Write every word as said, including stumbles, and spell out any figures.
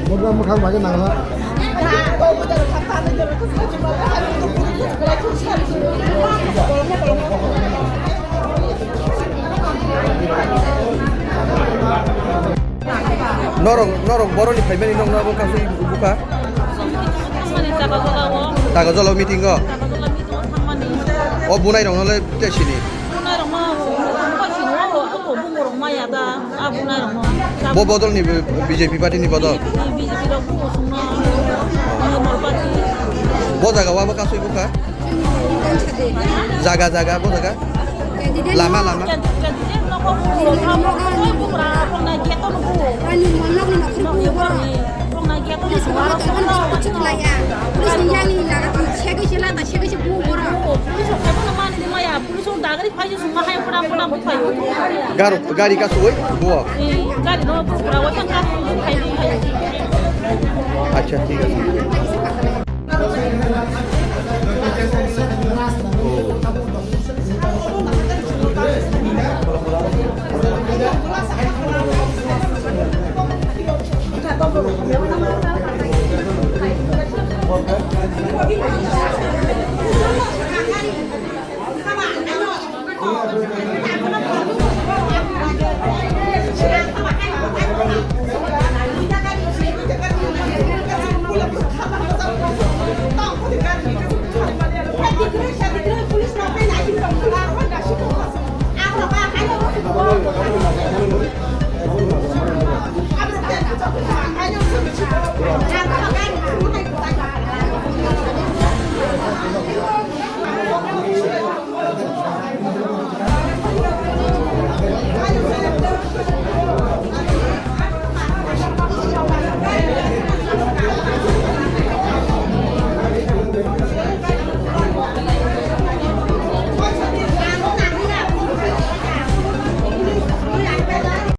Mokha mokha bagwi nangla. Norok, norok boroni phaimani nokno abo kasui bukha. Thangmani Takarjala o. Takarjala o meeting o? Takarjala meeting o thangmani. O bunai rokno le te sini? Bunai rokno, bunai rokno, ako bungo rok maya da, a bunai rokno. Bo bodol ni B J P party ni bodol? B J P rok bungo sungno, Normal party. Bo jaga o abo kasui bukha? Jaga jaga, bo jaga? Lama, lama. Garo, gari kasui bo? Acha, thik ase.